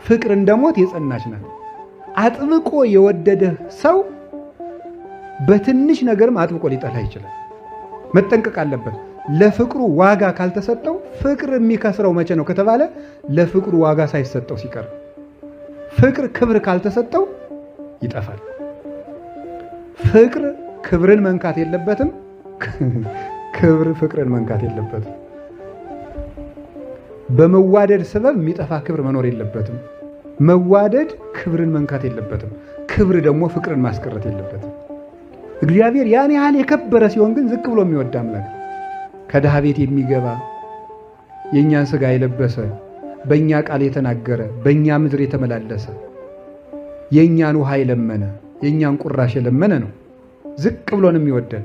ፍቅር እንደ ሞት የጸናች ናት። አጥብቆ የወደደህ ሰው በትንሽ ነገርም አጥብቆ ሊጠላ ይችላል። መጠንቀቅ አለበት። ለፍቅሩ ዋጋ ካልተሰጠው ፍቅር የሚከስረው መቼ ነው ከተባለ ለፍቅሩ ዋጋ ሳይሰጠው ሲቀር። ፍቅር ክብር ካልተሰጠው ይጠፋል። ፍቅር ክብርን መንካት የለበትም። ክብር ፍቅርን መንካት የለበትም። በመዋደድ ሰበብ የሚጠፋ ክብር መኖር የለበትም። መዋደድ ክብርን መንካት የለበትም። ክብር ደግሞ ፍቅርን ማስቀረት የለበትም። እግዚአብሔር ያን ያህል የከበረ ሲሆን ግን ዝቅ ብሎ የሚወድ አምላክ፣ ከድሃ ቤት የሚገባ፣ የእኛን ሥጋ የለበሰ፣ በእኛ ቃል የተናገረ፣ በእኛ ምድር የተመላለሰ፣ የእኛን ውሃ የለመነ፣ የእኛን ቁራሽ የለመነ ነው። ዝቅ ብሎን የሚወደን